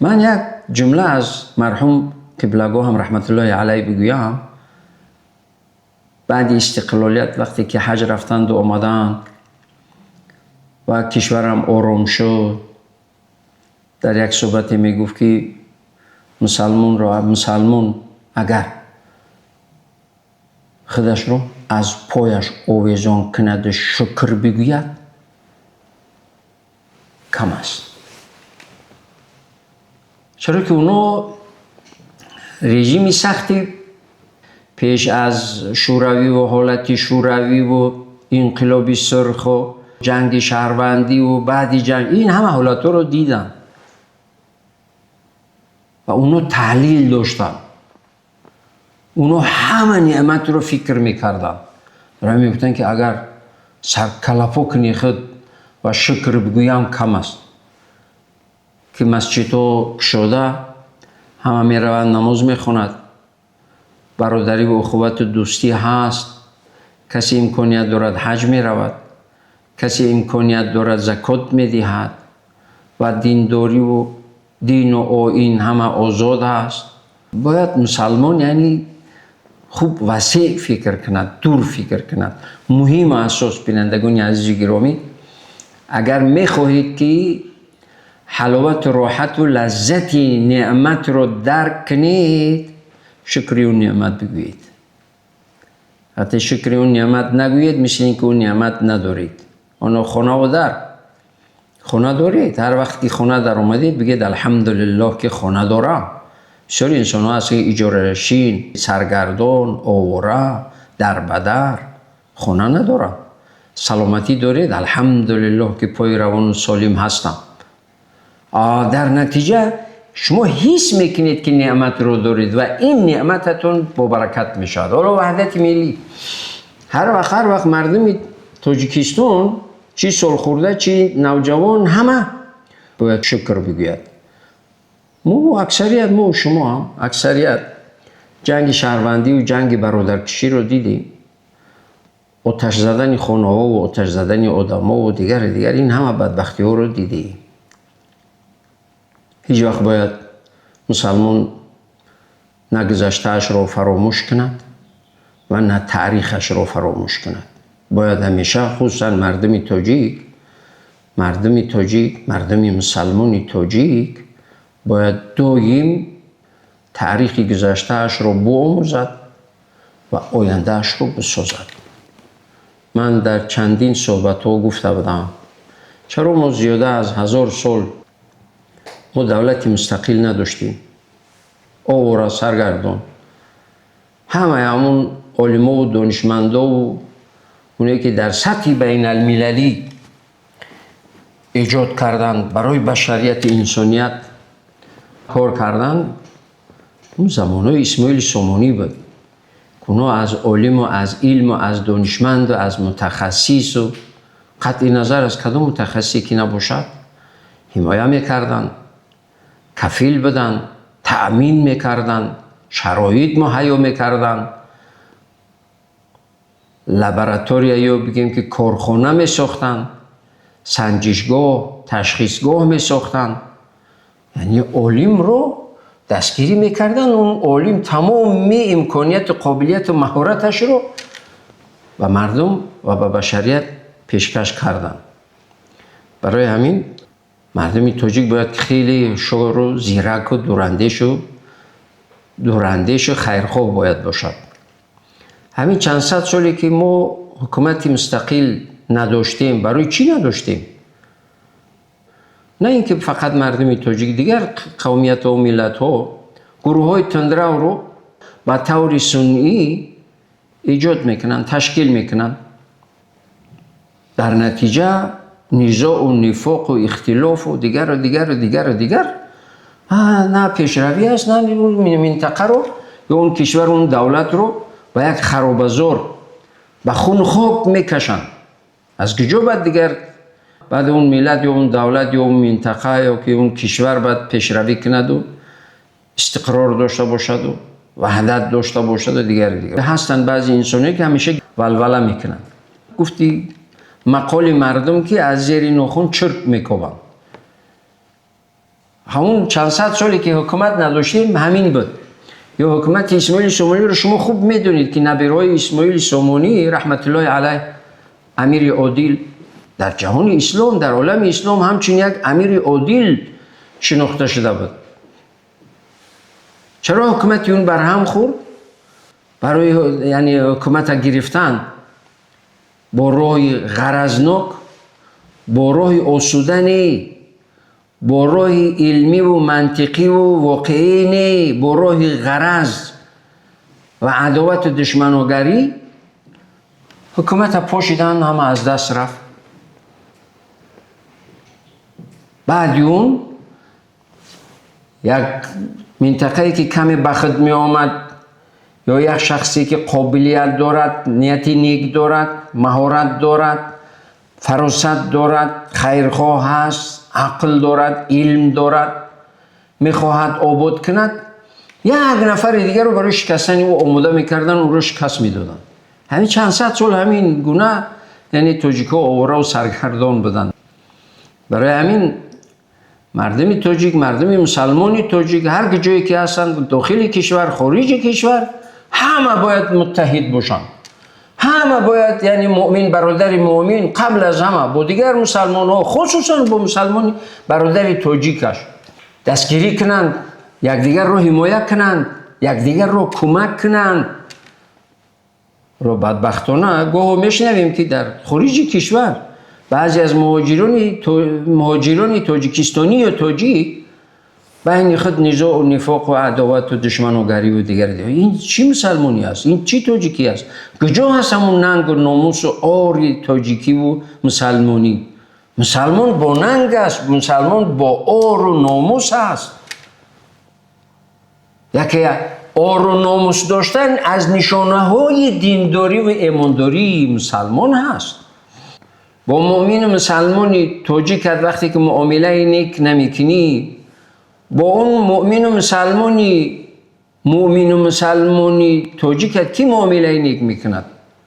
Ман як ҷумла аз марҳум қиблагоҳам раҳматуллоҳи алайҳ бигӯям. Баъди истиқлолият вақте ки ҳаҷ рафтанду омаданд ва кишварам ором шуд, дар як суҳбате мегуфт, ки мусалмон агар худашро аз пояш овезон кунаду шукр бигӯяд, кам аст. Чаро ки оно режими сахти пеш аз шӯравиву ҳолати шӯравиву инқилоби сурху ҷанги шаҳрвандиву баъди ҷанг, ин ҳама ҳолатҳоро диданд ва оно таҳлил доштанд. Оно ҳама неъматро фикр мекарданд. Барои мегуфтанд, ки агар саркалафо кунӣ худ ва шукр бигӯям, кам аст. Ки масҷидҳо кушода, ҳама мераванд, намоз мехонад, бародариву ухувату дӯстӣ ҳаст, касе имконият дорад, ҳаҷ меравад, касе имконият дорад, закот медиҳад ва диндориву дину оин ҳама озод аст. Бояд мусалмон яъне хуб васеъ фикр кунад, дур фикр кунад. Муҳим асос, бинандагони азизу гиромӣ, агар мехоҳед, ки ҳаловату роҳату лаззати неъматро дарк кунед, шукри он неъмат бигӯед. Вақте шукри он неъмат нагӯед, мисли ин ки он неъмат надоред. Оно хонаву дар хона доред, ҳар вақт ки хона даромадед, бигӯед: «Алҳамдулиллоҳ, ки хона дорам». Бисёри инсонҳо ҳаст, ки иҷоранишин, саргардон, овора, дарбадар, хона надоранд. Саломатӣ доред, алҳамдулиллоҳ, ки пои равону солим ҳастам. Дар натиҷа шумо ҳис мекунед, ки неъматро доред ва ин неъмататон бобаракат мешавад. Ҳоло ваҳдати миллӣ, ҳар вақт мардуми Тоҷикистон, чӣ солхӯрда, чӣ навҷавон, ҳама бояд шукр бигӯяд. Мо аксарият, мо шумо ҳам аксарият ҷанги шаҳрвандиву ҷанги бародаркуширо дидем, оташ задани хонаҳову оташ задани одамову дигару дигар, ин ҳама бадбахтиҳоро дидем. Ҳеҷ вақт бояд мусалмон на гузаштаашро фаромӯш кунад ва на таърихашро фаромӯш кунад. Бояд ҳамеша, хусусан мардуми тоҷик, мардуми тоҷик, мардуми мусалмони тоҷик бояд доим таърихи гузаштаашро биомӯзад ва ояндаашро бисозад. Ман дар чандин суҳбатҳо гуфта будам, чаро мо зиёда аз 1000 сол мо давлати мустақил надоштем, овора, саргардон. Ҳамаи ҳамун олимову донишмандову оне ки дар сатҳи байналмилалӣ эҷод карданд, барои башарияти инсоният кор карданд, он замонҳои Исмоили Сомонӣ буд. Оно аз олиму аз илму аз донишманду аз мутахассису, қатъи назар аз кадом мутахассисе ки набошад, ҳимоя мекарданд, кафил буданд, таъмин мекарданд, шароит муҳайё мекарданд, лаборатория ё бигем ки корхона месохтанд, санҷишгоҳ, ташхисгоҳ месохтанд, яъне олимро дастгирӣ мекарданд. Он олим тамоми имконияту қобилияту маҳораташро ба мардум ва ба башарият пешкаш карданд. Барои ҳамин мардуми тоҷик бояд хеле ҳушёру зираку дурандешу хайрхоҳ бояд бошад. Ҳамин чанд сад соле ки мо ҳукумати мустақил надоштем, барои чӣ надоштем? На ин ки фақат мардуми тоҷик, дигар қавмиятҳо, миллатҳо гурӯҳҳои тундравро ба таври сунъӣ эҷод мекунанд, ташкил мекунанд. Дар натиҷа низоу нифоқу ихтилофу дигару дигару дигару дигар, на пешравӣ аст, на минтақаро ё он кишвар, он давлатро ба як харобазор, ба хунхок мекашанд. Аз куҷо баъд дигар баъд он миллат ё он давлат ё он минтақа ё ки он кишвар баъд пешравӣ кунаду истиқрор дошта бошаду ваҳдат дошта бошаду дигару дигар? Ҳастанд баъзе инсоне, ки ҳамеша валвала мекунанд. Гуфти мақоли мардум, ки аз зери нохун чирк мекобанд. Ҳамон чанд сад соле ки ҳукумат надоштем, ҳамин буд. Ё ҳукумати Исмоили Сомониро шумо хуб медонед, ки набираҳои Исмоили Сомонӣ, раҳматуллоҳи алайҳ, амири одил дар ҷаҳони ислом, дар олами ислом ҳамчун як амири одил шинохта шуда буд. Чаро ҳукумати он барҳам хӯрд? Барои, яъне, ҳукумата гирифтан бо роҳи ғаразнок, бо роҳи осуда не, бо роҳи илмиву мантиқиву воқеӣ не, бо роҳи ғараз ва адовату душманогарӣ ҳукумата пошидан, ҳама аз даст рафт. Баъди он як минтақае ки каме ба худ меомад ё як шахсе ки қобилият дорад, нияти нек дорад, маҳорат дорад, фаросат дорад, хайрхоҳ ҳаст, ақл дорад, илм дорад, мехоҳад обод кунад, як нафари дигарро барои шикастани ӯ омода мекарданд, ӯро шикаст медоданд. Ҳамин чанд сад сол ҳамин гуна, яъне, тоҷикҳо оворау саргардон буданд. Барои ҳамин мардуми тоҷик, мардуми мусалмони тоҷик ҳар ҷое ки ҳастанд, дохили кишвар, хориҷи кишвар, ҳама бояд муттаҳид бошанд. Ҳама бояд, яъне, муъмин бародари муъмин қабл аз ҳама бо дигар мусалмонҳо, хусусан бо мусалмони бародари тоҷикаш дастгирӣ кунанд, якдигарро ҳимоя кунанд, якдигарро кӯмак кунанд. Ро бадбахтона гоҳо мешунавем, ки дар хориҷи кишвар баъзе аз муҳоҷирони тоҷикистонӣ ё тоҷик байни худ низоъу нифоқу адовату душманугариву дигар. Ин чӣ мусалмонӣ аст? Ин чӣ тоҷикӣ аст? Куҷо ҳаст ҳамун нангу номусу ори тоҷикиву мусалмонӣ? Мусалмон бо нанг аст, мусалмон бо ору номус аст. Яке ору номус доштан аз нишонаҳои диндорӣ ва эмондории мусалмон ҳаст. Бо муъмину мусалмони тоҷикат вақте ки муомилаи нек намекунӣ, бо он муъмину мусалмони тоҷикат кӣ муомилаи нек мекунад?